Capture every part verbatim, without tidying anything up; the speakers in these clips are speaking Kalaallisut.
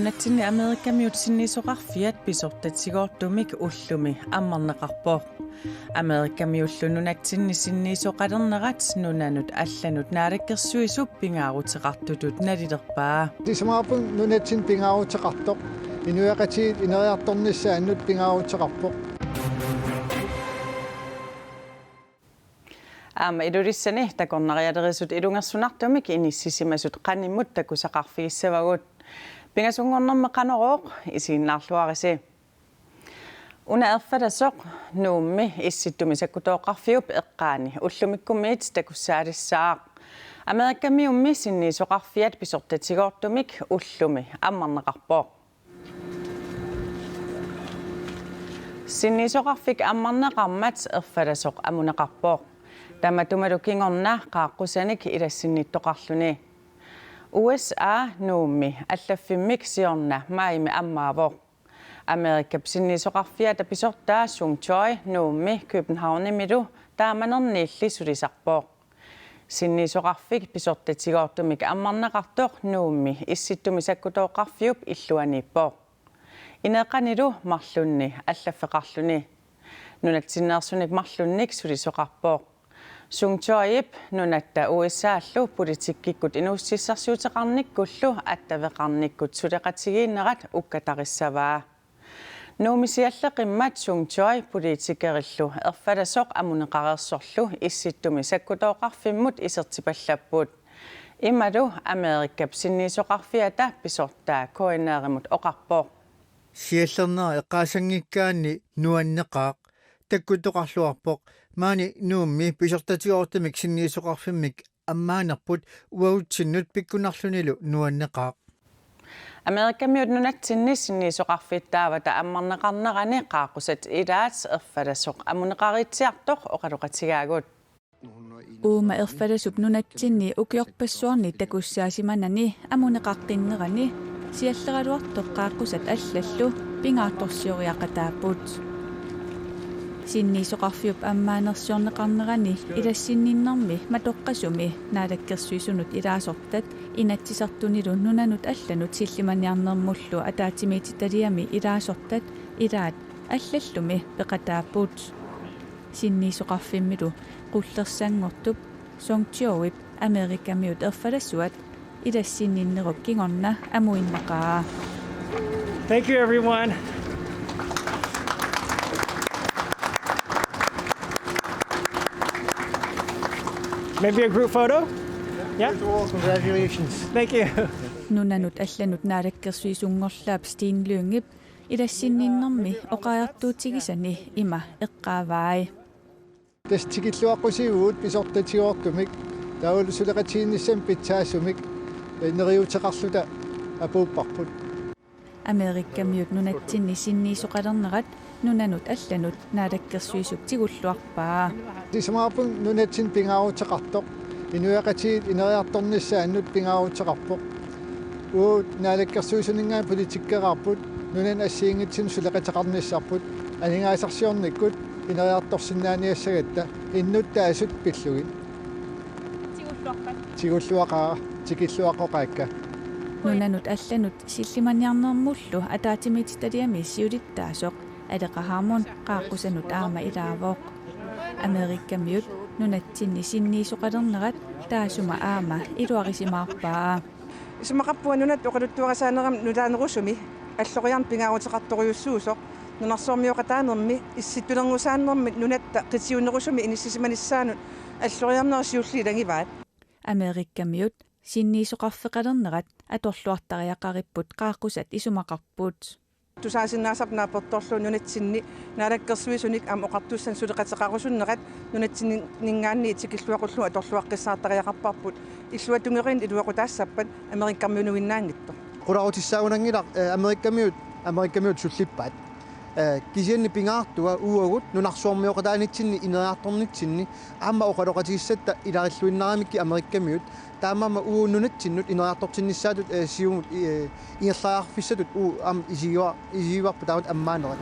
Nunatsinni Amerikamiut sinniisoqarfiat pisortatigoortumik ullumi ammarneqarpoq. Amerikamiullu nunatsinni sinniisoqalernerat nunanut allanut naalakkersuisup pingaaruteqartutut nalilerpaa. Isumaqarpunga nunatsinni pingaaruteqartoq, inuiaqatigiit ineriartornissaannut pingaaruteqarpoq. Aamma Ilulissani takornarialerisut ilungersunartumik inissisimasut qanimmut takusaqarfigissavagut. Pingasunngornermi Qanorooq, isiginnaarluarisi. Una erfalasoq Nuummi Issittumi sakkutooqarfiup eqqaani ullumikkumiit takussaalissaaq. Amerikamiummi sinniisoqarfiat pisortatigoortumik ullumi ammarneqarpoq. Sinniisoqarfik ammarneqarmat erfalasoq amuneqarpoq. Tamatumalu kingorna qaaqqusanik ilassinnittoqarluni. U S A Nuummi allaffimmik siorna maajimi ammaavoq. Amerikap sinniisoqarfiata pisortaa Sung Choi Nuummi Københavnimilu taamanerniilli sulisarpoq. Sinniisoqarfik pisortatigoortumik ammarneqartoq Nuummi Issittumi sakkutooqarfiup illuaniippoq. Ineeqqanilu marlunni allaffeqarluni. Nunatsinneersunik marlunnik sulisoqarpoq. Sung Choip nunatta U S A-llu politikkikkut inuussutissarsiuteqarnikkullu attaveqarnikkut suleqatigiinnerat ukkatarissavaa. Nuummi sialleqimmat Sung Choi politikerillu erfalasoq amuneqareersorlu Issittumi sakkutooqarfimmut isertipallapput. Imalu Amerikap sinniisoqarfiata pisortaa K N R-imut oqarpoq. Siallernera eqqaasanngikkaanni nuanneqaaq, takkuttoqarluarpoq, maani Nuummi pisortatigoortumik sinniisoqarfimmik ammaanerput uagutsinnut pikkunarlunilu nuanneqaaq. Amerikamiut nunatsinni sinniisoqarfittaavata ammarneqarnerani qaaqqusat ilaat erfalasoq amuneqariitsiartoq oqaloqatigaagut. Uuma erfalasup nunatsinni ukiorpassuarni takussaasimanani amuneqaqqinnerani sialleraluartoq qaaqqusat allallu pingaartorsioriaqataapput. Sinniisoqarfiup ammaanersiorneqarnerani ilassinninnermi matoqqasumi naalakkersuisunut ilaasortat Inatsisartunilu nunanut allanut sillimaniarnermullu ataatsimiititaliami ilaasortat ilaat allallumi peqataapput. Sinniisoqarfimmilu qullersanngortup Song Chioip Amerikamiut erfalasuat ilassinninnerup kingorna amuinnaqaa. Thank you, everyone. Maybe a group photo? Yeah? Congratulations. Thank you. Nunanut allanut naalakkersuisunngorlaap Steen Lyngep ilassinninnermi oqariartuutigisani ima eqqaavai. Tassa tikilluaqqusivugut pisortatigoortumik, taavalu suleqatigiinnissamik pitsaasumik, eh, neriuuteqarluta apuupparput. Amerikamiut nunatsinni sinniisoqalernerat nunanut allanut naalakkersuisup tigulluarpaa. Isumaqarpunga nunatsinni pingaaruteqartoq, inuiaqatigiit ineriartornissaannut pingaaruteqarpoq. Uagut naalakkersuisuninngaanniit politikkeraarput, nunanut assigiinngitsunut suleqateqarnissarput, aningaasarsiornikkut ineriartorsinnaaniassagatta innuttaasut pillugit. Tigulluaqaara, tikilluaqqoqaakka. Nunanut allanut sillimaniarnermullu ataatsimiititaliami siulittaasoq Aleqa Hammond qaaqqusanut aamma ilaavoq. Amerikamiut nunatsinni sinniisoqalernerat taassuma aamma iluarisimaarpaa. Isumaqarpunga nunatta oqaluttuarisaanerami nutaanerusumi alloriarneq pingaaruteqartorujussuusoq, nunarsuarmioqataanermi issittulerngusaanermi nunatta qitiunerusumi inissisimanissaanut alloriarneq siulliit ilagivaat. Amerikamiut sinniisoqarfeqalernerat atorluartariaqaripput qaaqqusat isumaqarput. Tusaasinnaasarput naapertorlugu nunatsinni naalakkersuisunik aamma oqartussanik suleqateqarusunnerat nunatsinninngaanniit tikilluaqqullugu atorluaqqissaartariaqarparput, illuatungeriinni iluaqutaassappat Amerikamiunuinnaanngitsoq. Qularutissaagunanngilaq, eh, Amerikamiut, Amerikamiut sullippaat. Eh, kisianni pingaartua uagut nunarsuarmioqataanitsinni ineriartornitsinni aamma oqaloqatigissatta ilarilluinnaramikkit Amerikamiut, taamaammat uagut nunatsinnut ineriartortinnissaatut, eh, siumut, eh, ingerlariarfissatut uagut aamma isigiva-, isigivarput taamatut ammaanerat.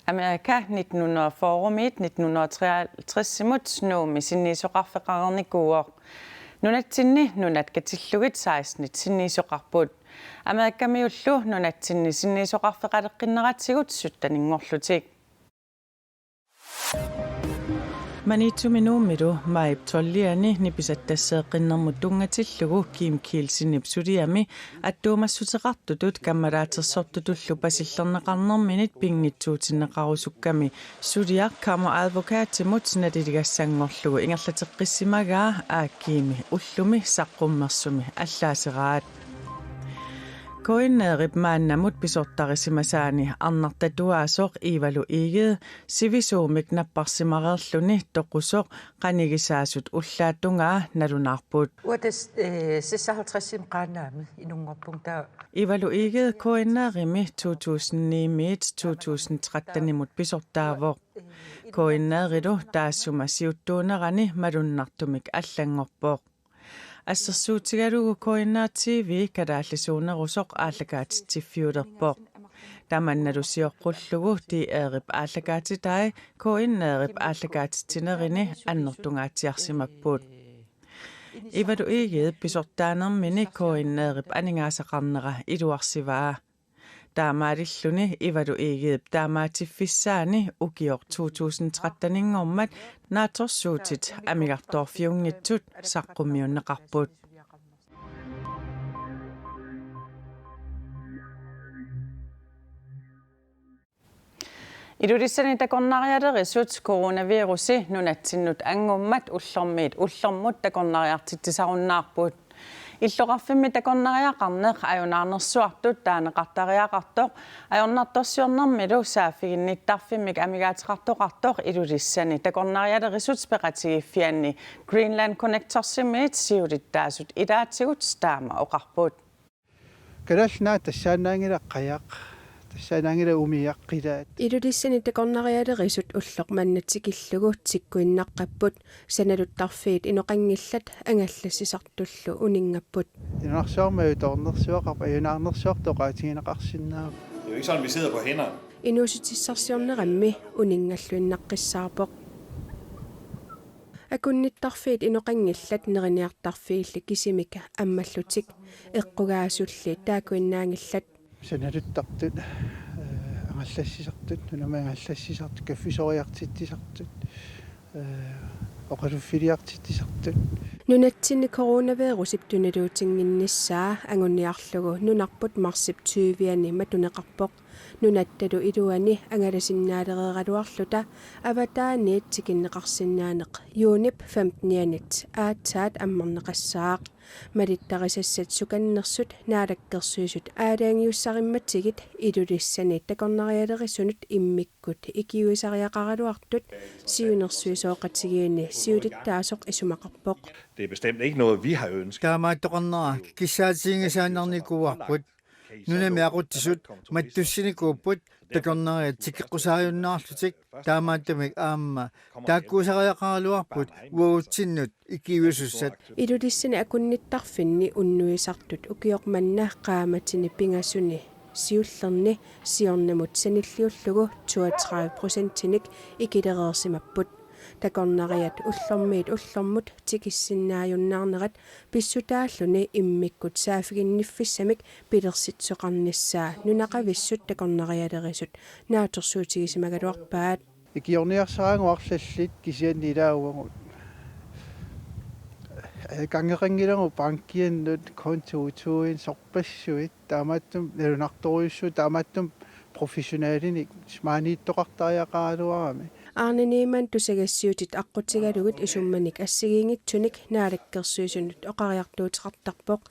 Amerika nitten hundrede og fyrre-miit nitten hundrede og treoghalvtreds-imut Nuummi sinniisoqarfeqarnikuuvoq. Nunatsinni nunat katillugit sekstenit sinniisoqarput. Amerikamiullu nunatsinni sinniisoqarfeqaleqqinneratigut sytteninngorlutik. Maniitsumi Nuummilu maajip tolvianni nipisattasseeqqinnermut tunngatillugu Kim Kielsenip suliami attuumassuteqartutut kammalaatersortutullu pasillerneqarnerminit pinngitsuutinneqarusukkami suliaq kammeradvokatimut naliligassanngorlugu ingerlateqqissimagaa A G-mi ullumi saqqummersumi allaaseraat. K N R-ip maannamut pisortarisimasaani arnartatuaasoq Ivalu Egede sivisuumik napparsimareerluni toqusoq qanigisaasut ullaap tungaa nalunaarput. Uatas, eh, seksoghalvtreds qaannaami inunngorpunga taava. Ivalu Egede K N R-imi to tusind ni-miit to tusind tretten-imut pisortaavoq. K N R-ilu taassuma siuttuunerani malunnartumik allanngorpoq. Assersuutigalugu K N R T V kalaallisuunerusoq aallakaatitsiffiulerpoq. Tamannalu sioqqullugu D R-ip aallakaatitai K N R-ip aallakaatitsinerini annertungaatsiarsimapput. Ivalu Egedep pisortaanermini K N R-ip aningaasaqarnera iluarsivaa. Taamaalilluni Ivalu Egedep taamaatiffissaani ukioq to tusind tretten-inngormat naatsorsuutit amigartoorfiunngitsut saqqummiunneqarput. Ilulissani takornarialerisut coronavirusi nunatsinnut anngummat ullormiit ullormut takornariartitsisarunnaarput. Illoqarfimmi takornariaqarneq ajunaarnersuartut taaneqartariaqartoq ajornartorsiornermilu saaffiginnittarfimmik amigaateqartoqartoq Ilulissani takornarialerisut peqatigiiffianni Greenland Connectorsimit siulittaasut ilaatigut taama oqarput. Kalaallit Nunaat tassaannaanngilaq qajaq, tassaannaanngilaq umiaq qilaat. Ilulissani takornarialerisut ulloq manna tikillugu tikkuinnaqqapput, sanaluttarfiit inoqanngillat angallassisartullu uninngapput. Nunarsuarmi ajutoornersuaqarpoq, ajunaarnersuartut oqaatigineqarsinnaavoq. Det er jo ikke sådan, vi sidder på hænderne. Inuussutissarsiornerammi uninngalluinnaqqissaarpoq. Akunnittarfiit inoqanngillat neriniartarfiilli kisimik ammallutik eqqugaasulli taakkuinnaanngillat. Sanaluttartut, eh, angallassisartut, nunamut angallassisartut, kaffisoriartitsisartut, eh, oqaluffiliartitsisartut. Nunatsinni coronavirusip tunuliutinnginnissaa anguniarlugu nunarput marsip tyvianni matuneqarpoq. Nunattalu iluani angalasinnaalereeraluarluta avataaniit tikinneqarsinnaaneq juunip femtenianit aatsaat ammarneqassaaq. Malittarisassat sukannersut Naalakkersuisut aalajangiussarimmatigit Ilulissani takornarialerisunut immikkut ikiuisariaqaraluartut siunnersuisoqatigiinni siulittaasoq isumaqarpoq. Det er bestemt ikke noget, vi har ønsket. Taamaattoqarnera kissaatiginngisaannarnikuuarput. Nunami aqutsisut mattussinikuupput takornariat tikikkusaajunnaarlutik, taamaattumik aamma taakkuusariaqaraluarput uagutsinnut ikiuisussat. Ilulissani akunnittarfinni unnuisartut ukioq manna qaammatini pingasuni siullerni siornamut sanilliullugu toogtredive procentinik ikilereersimapput. Takornariat ullormiit ullormut tikissinnaajunnaarnerat pissutaalluni immikkut saaffiginniffissamik pilersitsisoqarnissaa nunaqavissut takornarialerisut naatsorsuutigisimagaluarpaat. Ikiorniarsaraanguarlallit kisianni ilaat uagut. Adgangeqanngilagut bankiannut konto utuin sorpassuit. Taamaattumik nalunartorujussuit, taamaattumik professionalinik maaniittoqartariaqaraluarami. Arne Niemann tusagassiuutit aqqutigalugit isummanik assigiinngitsunik Naalakkersuisunut oqariartuuteqartarpoq.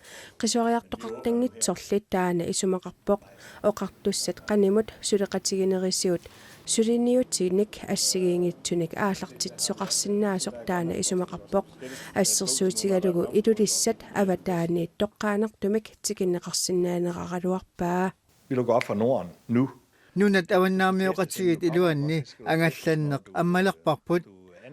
Qisuariartoqartanngitsorli taanna isumaqarpoq. Oqartussat qanimut suleqatiginerisigut suliniutinik assigiinngitsunik aallartitsisoqarsinnaasoq taanna isumaqarpoq. Assersuutigalugu Ilulissat avataaniit toqqaannartumik tikinneqarsinnaaneraluarpaa. Vi lukker op for Norden nu. Nunat avannaamioqatigiit iluanni angallanneq ammalerparput.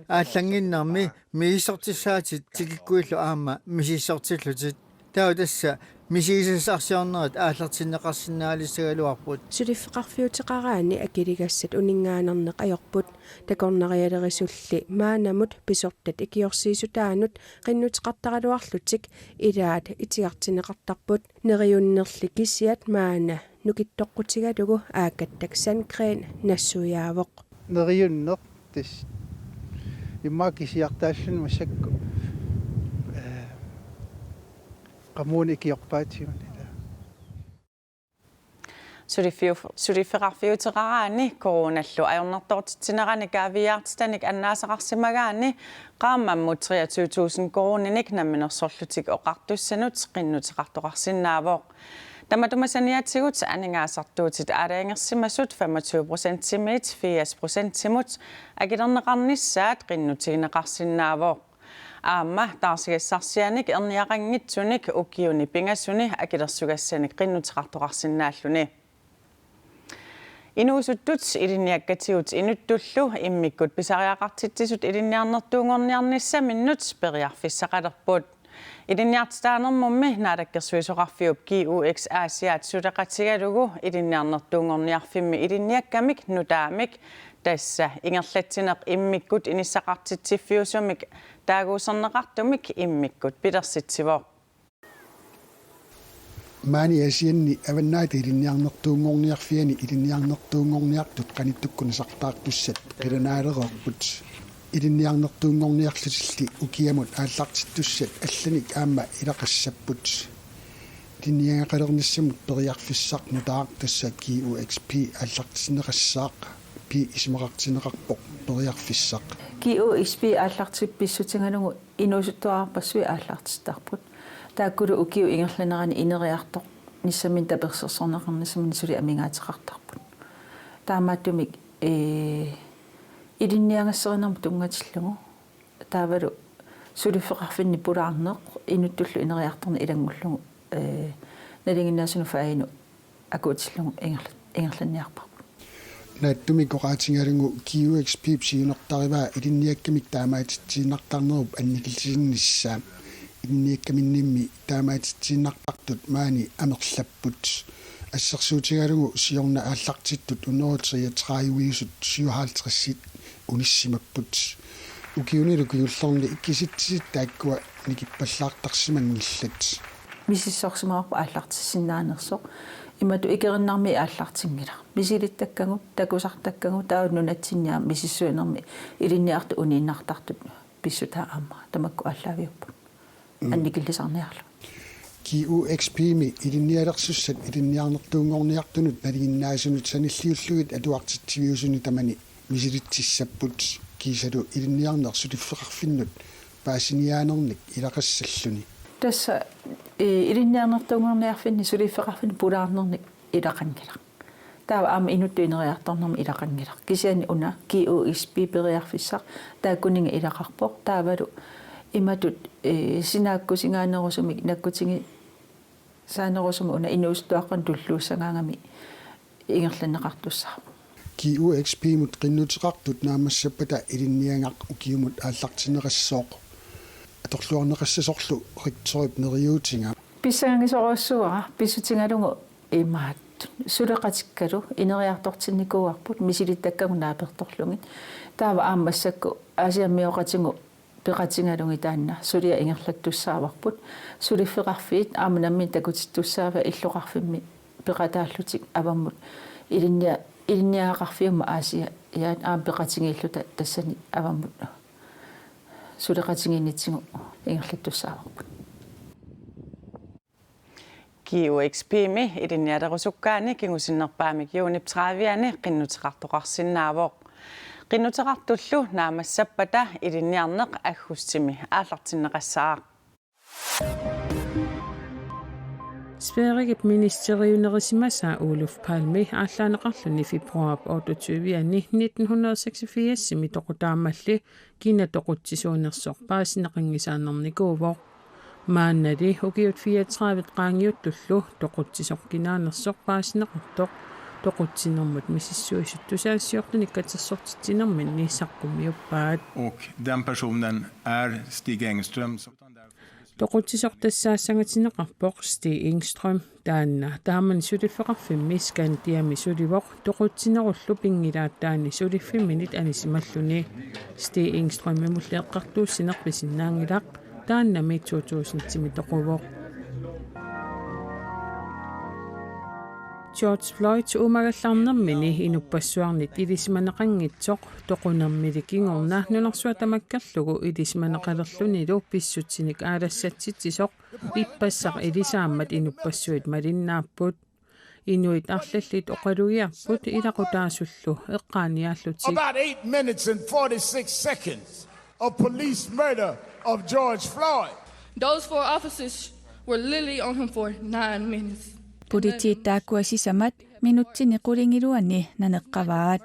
Aallanngiinnarmi misissortissaatit tikikkuillu aamma misissortillutit. Taava tassa misigisassarsiornerit aallartinneqarsinnaalissagaluarput. Suliffeqarfiuteqaraanni akiligassat uninngaannarneq ajorput. Takornarialerisulli maannamut pisortat ikiorsiissutaannut qinnuteqartaraluarlutik ilaat itigartinneqartarput. Neriunnerli kisiat maanna nukittoqqutigalugu Aakattak Sandgreen nassuiaavoq. Neriunneq tassa immaqa kisiartaalluni massakkut, eh, qamuuna ikiorpaatigut ilaa. Suliffiu-, suliffeqarfiuteqaraanni coronallu ajornartoortitsinerani kaaviiaartitanik annaasaqarsimagaanni qaammammut treogtyve tusind koruuninik Namminersorlutik Oqartussanut qinnuteqartoqarsinnaavoq. Tamatuma saniatigut aningaasartuutit aalajangersimasut femogtyve procentimiit firs procentimut akilerneqarnissaat qinnutigineqarsinnaavoq. Aamma taarsigassarsianik erniaqanngitsunik ukiuni pingasuni akilersugassanik qinnuteqartoqarsinnaalluni. Inuusuttut ilinniakkatigut inuttullu immikkut pisariaqartitsisut ilinniarnertuunngorniarnissaminnut periarfissaqalerput. Ilinniartitaanermummi naalakkersuisoqarfiup G U X Aasiaat suleqatigalugu ilinniarnertuunngorniarfimmi ilinniakkamik nutaamik, tassa ingerlatsineq immikkut inissaqartitsiffiusumik taaguuserneqartumik immikkut pilersitsivoq. Maani Aasianni Avannaata Ilinniarnertuunngorniarfiani ilinniarnertuunngorniartut qanittukkut nasartaartussat qilanaalereerput. Ilinniarnertuunngorniarlutilli ukiamut aallartittussat allanik aamma ilaqassapput. Ilinniagaqalernissamut periarfissaq nutaaq, tassa G U X P aallartinneqassaaq, P isumaqartinneqarpoq periarfissaq. G U X P aallartippoq pissutigalugu inuusuttuararpassuit aallartittarput. Taakkulu ukiup ingerlanerani ineriartornissaminnik tapersersorneqarnissaminnik suli amigaateqartarput. Taamaattumik, ee, ilinniagassarinermut tunngatillugu, taavalu suliffeqarfinni pulaarneq inuttullu ineriartorneq ilanngullugu, ee, nalinginnaasunut faginut akuutillugu ingerla-, ingerlanniarparput. Naatsumik oqaatigalugu G U X P-p siunertarivaa ilinniakkamik taamaatitsiinnartarnerup annikillisinnissaa. Ilinniakkaminnimmi taamaatitsiinnartartut maani amerlapput. Assersuutigalugu siorna aallartittut hundrede treogtredive-usut syvoghalvtreds-it unissimapput. Ukiunilu kingullerni kisitsisit taakkua nikippallaartarsimanngillat. Misissorsimavarput aallartissinnaanersoq. Imatut ikerinnarmi aallartinngilaq. Misilittakkagut, takusartakkagut, taava nunatsinni aamma misissuinermi ilinniartut uniinnartartut pissutaa aamma tamakku aallaaviupput. Mm. Annikillisarniarlugit. G U X P-mi ilinnialersussat ilinniarnertuunngorniartunut nalinginnaasunut sanilliullugit atuartitsiviusuni tamani misilitsissapput, kiisalu ilinniarneq suliffeqarfinnut paasiniaanernik ilaqassalluni. Tassa, ee, ilinniarnertuunngorniarfinni suliffeqarfinni pulaarnernik ilaqanngilaq. Taava aamma inuttut ineriartornermi ilaqanngilaq. Kisianni una G U X P periarfissaq taakkuninnga ilaqarpoq. Taavalu imatut, ee, sinaakkusingaanerusumik nakkutigisaanerusumik una inuusuttuaqqanut tulluussagaangami ingerlanneqartussaavoq. G U X P-mut qinnuteqartut naammassappata ilinniagaq ukiumut aallartinneqassooq atorluarneqassasorlu rektorip neriuutiga. Pissangangisorujussuuara pissutigalugu imaattoq. Suleqatikkalu ineriartortinnikuuarput misilittakkagut naapertorlugit. Taava aamma massakkut Aasiammioqatigut peqatigalugit taanna suliaq ingerlattussaavarput. Suliffeqarfiit aamma namminneq takutittussaavat illoqarfimmi peqataallutik avammut ilinnia-, ilinniagaqarfiup aamma Aasiaat aamma peqatigiilluta tassani avammut suleqatigiinnitsigut ingerlattussaavarput. G U X P-mi ilinnialerusukkaanni kingusinnerpaamik juunip tredivianni qinnuteqartoqarsinnaavoq. Qinnuteqartullu naammassappata ilinniarneq aggustimi aallartinneqassaaq. Sveriges ministeriunerisimasaa Olof Palme aallaaneqarluni februar otteogtyve-anni nitten hundrede og seksogfirs-imi toqutaammalli kina toqutsisuunersoq paasineqanngisaannarnikuuvoq. Maannali ukiut fireogtredive qaangiuttullu toqutsisoq kinaanersoq paasineqartoq toqutsinermut misissuisut tusagassiortunik katersortitsinerminni saqqummiuppaat. Och den personen är Stig Engström. Toqutsisoq tassaassangatinneqarpoq Stig Engström, taanna taamani suliffeqarfimmi Skandiami sulivoq toqutsinerullu pinngilaattaani suliffimminit anisimalluni. Stig Engströmimulli eqqartuussineq pisinnaanngilaq, taannami to tusindimi toquvoq. George Floyd uumagallarnermini inuppassuarnit ilisimaneqanngitsoq toqunermili kingorna nunarsuaq tamakkerlugu ilisimaneqalerlunilu pissutsinik aalassatsitsisoq ippassaq ilisaammat inuppassuit malinnaapput. Inuit arlallit oqalugiarput ilaqutaasullu eqqaaniaallutik. About eight minutes and forty-six seconds of police murder of George Floyd. Those four officers were literally on him for nine minutes. Politiit taakkua sisamat minutsini qulingiluani naneqqavaat.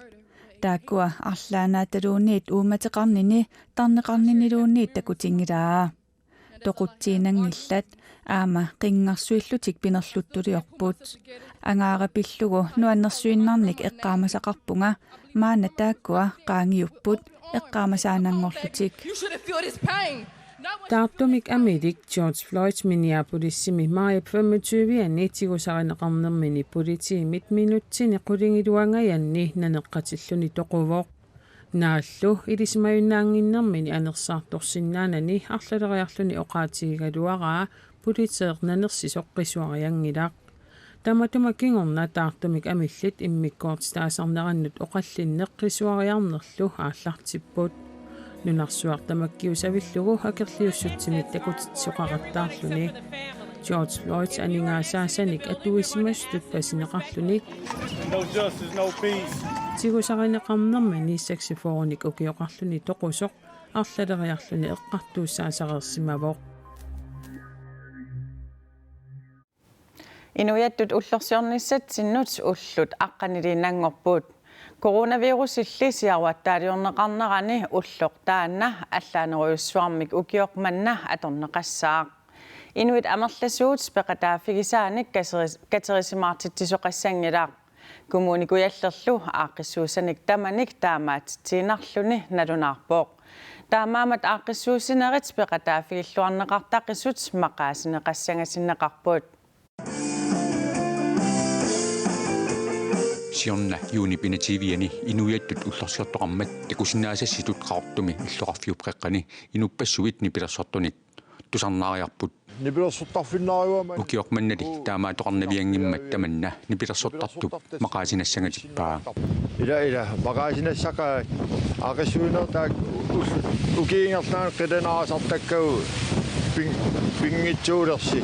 Taakkua arlaannaataluunniit uummateqarnini tarneqarniniluunniit takutinngilaat. Toqutsiinanngillat aamma qinngarsuillutik pinerluttuliorput. Angaara pillugu nuannersuinnarnik eqqaamasaqarpunga, maanna taakkua qaangiupput eqqaamasaannanngorlutik. You should have felt his pain. Taartumik amilik George Floyd Minneapolisimi maajip femogtyve-ani tigusarineqarnermini politiimit minutsini qulingiluangajanni naneqqatilluni toquvoq. Naallu ilisimajunnaannginnermini anersaartorsinnaanani arlaleriarluni oqaatigigaluaraa politeeq nanersisoq qisuarianngilaq. Tamatuma kingorna taartumik amillit immikkoortitaasarnerannut oqallinneq qisuariarnerlu aallartipput. Nunarsuaq tamakkiusavillugu akerliussutsimik takutitsisoqaqattaarluni. George Floyd aningaasaasanik atuisimasutut pasineqarluni. No justice, no peace. Tigusarineqarnermini seksogfyrrenik ukioqarluni toqusoq arlaleriarluni eqqartuussaasareersimavoq. Inuiattut ullorsiornissatsinnut ullut aqqaniliinnanngorput. Coronavirusilli siaruattaaliorneqarnerani ulloq taanna allaanerujussuarmik ukioq manna atorneqassaaq. Inuit amerlasuut peqataaffigisaanik kateris-, katerisimaartitsisoqassanngilaq. Kommune Kujallerlu aaqqissuussanik tamanik taamaatitsiinnarluni nalunaarpoq. Taamaammat aaqqissuussinerit peqataaffigilluarneqartaqisut maqaasineqassangatinneqarput. Siorna juunip enogtyve-ani inuiattut ullorsiortoqarmat takusinnaasassitut Qaqortumi illoqarfiup qeqqani inuppassuit nipilersortunit tusarnaariarput. Nipilersortarfinnaaruama. Ukioq mannali taamaattoqarnavianngimmat tamanna nipilersortartup maqaasinassangatippaa. Ila, ila, maqaasinassaqaat aaqqissuinerit taakku ul-, ukiut ingerlaannaq qilanaartartakkagut pin-, pinngitsuulersi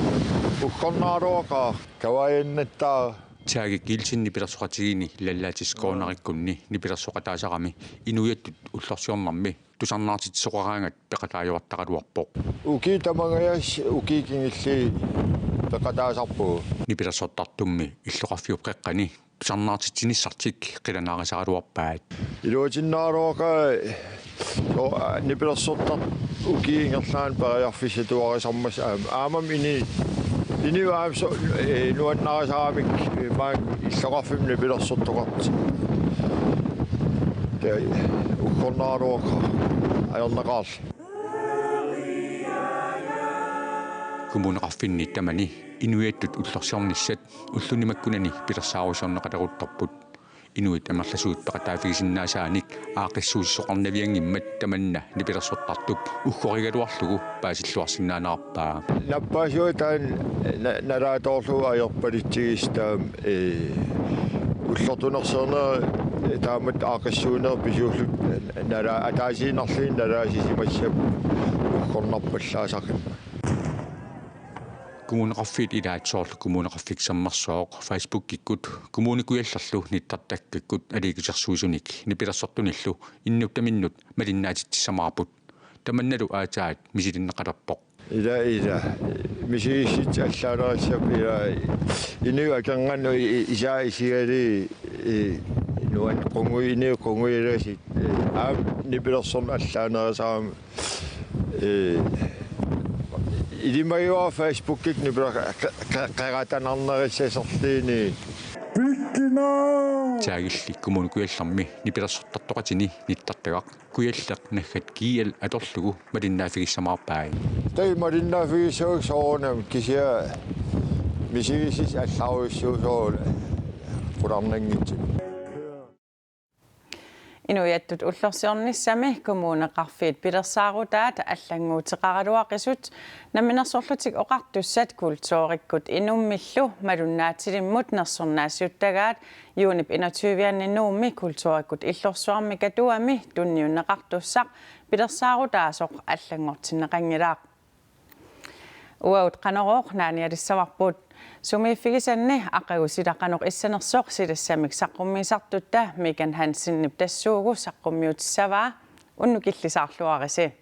uggornaraluaqaaq kavaajannattaaq. Tage Kielsen nipilersoqatigiinni Lallatis Cornerikkunni nipilersoqataasarami inuiattut ullorsiornermi tusarnaartitsisoqaraangat peqataajuartaraluarpoq. Ukiut tamangajaasa ukiut kingulliit peqataasarpugut. Nipilersortartummi illoqarfiup qeqqani tusarnaartitsinissartik qilanaarisaraluarpaat. Iluatinnaraluaqaaq, so, nipilersortartut ukiut ingerlaannaq periarfissatuarisarmata aam-, aammami ini-, inuit aamma so-, ee, nuannarisaramik, ee, maani illoqarfimmi nipilersortoqartut. Tassa uggornaraluaqaaq ajornaqaarli. Kommuneqarfinni tamani inuiattut ullorsiornissat ulluni makkunani pilersaarusiorneqaleruttorput. Inuit amerlasuut peqataaffigisinnaasaanik aaqqissuussisoqarnavianngimmat tamanna nipilersortartup uggorigaluarlugu paasilluarsinnaanerarpaa. Nappaasua taanna na-, nalaatoorlugu ajorpalitsigisoq taama, ee, ullortunersiornerit, ee, taamatut aaqqissuussinerit pisuullutik nala-, ataasiinnarlutik nalaasisimassapput uggornarpallaasaqimmat. Kommuneqarfiit ilaat soorlu Kommuneqarfik Sermersooq Facebookikkut Kommune Kujallerlu nittartakkakkut aliikkusersuisunik nipilersortunillu innuttaminnut malinnaatitsissamaarput. Tamannalu aatsaat misilinneqalerpoq. Ila, ila, misigissutsit allaanerussapput ila inuit akornannut i-, i-, isai isigalugit i-, nuan qungui-, inuit qunguilaasut, ee, aamma nipilersorneq allaanerusarami. Ee, ilimagiuara Facebookikkut nipiler-, qe-, qe-, qeratanarnerussasorluunniit. Taagilli Kommune Kujallermi nipilersortartoqatini nittartagaq Kujalleq naggat G L atorlugu malinnaaffigissamaarpai. Taava malinnaaffigissavakka soorunami kisianni misigisasi allarujussuuvoq soorlu qularnanngitsumik. Inuiattut ullorsiornissami kommuneqarfiit pilersaarutaat allannguuteqaraluaqisut Namminersorlutik Oqartussat kulturikkut inummillu malunnaatilimmut nersornaasiuttagaat juunip enogtyve-anni Nuummi kulturikkut illorsuarmi Katuami tunniunneqartussaq pilersaarutaasoq allanngortinneqanngilaq. Uagut Qanorooq naanialissavarput. Sumiiffigisanni aqagu sila qanoq issanersoq silassamik saqqummiisartutta Megan Hansenip tassuugu saqqummiutissavaa, unnukillisaarluarisi.